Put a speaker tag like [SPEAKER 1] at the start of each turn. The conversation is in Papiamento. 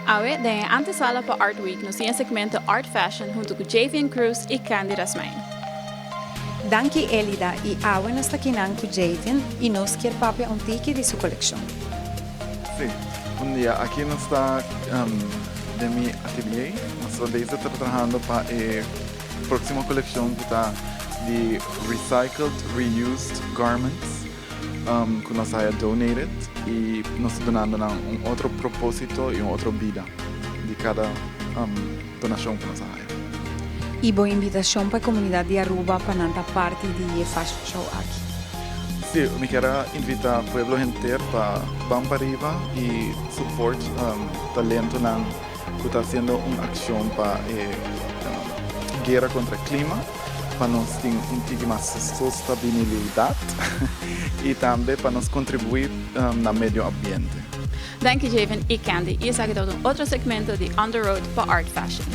[SPEAKER 1] Awe, den antesala pa Art Week, nos tin e segmento Art Fashion hunto cu Javian Cruz y Candy Rasmijn.
[SPEAKER 2] Danki, Elida, y awe nos ta akinan cu Javian y nos kier papia un tiki di su coleccion.
[SPEAKER 3] Si, bon dia. Aki nos ta den mi atelier. Nos ta bezig ta trahando pa e proximo coleccion cu ta di recycled, reused garments cu nos a haya donated y nos ta dunando nan un otro proposito y un otro bida di cada donacion cu nos a haya.
[SPEAKER 2] Y bo invitacion pa e comunidad di Aruba pa nan ta parti di e fashion show aki?
[SPEAKER 3] Si, mi kier a invita pueblo henter pa ban pariba y support talentonan cu ta haciendo un accion pa e guera contra clima, pa nos tin un tiki mas sostenibilidad y tambe pa nos contribui na medio ambiente.
[SPEAKER 1] Danki, Javen y Candy. Y esaki ta un otro segmento di On the Road pa Art Fashion.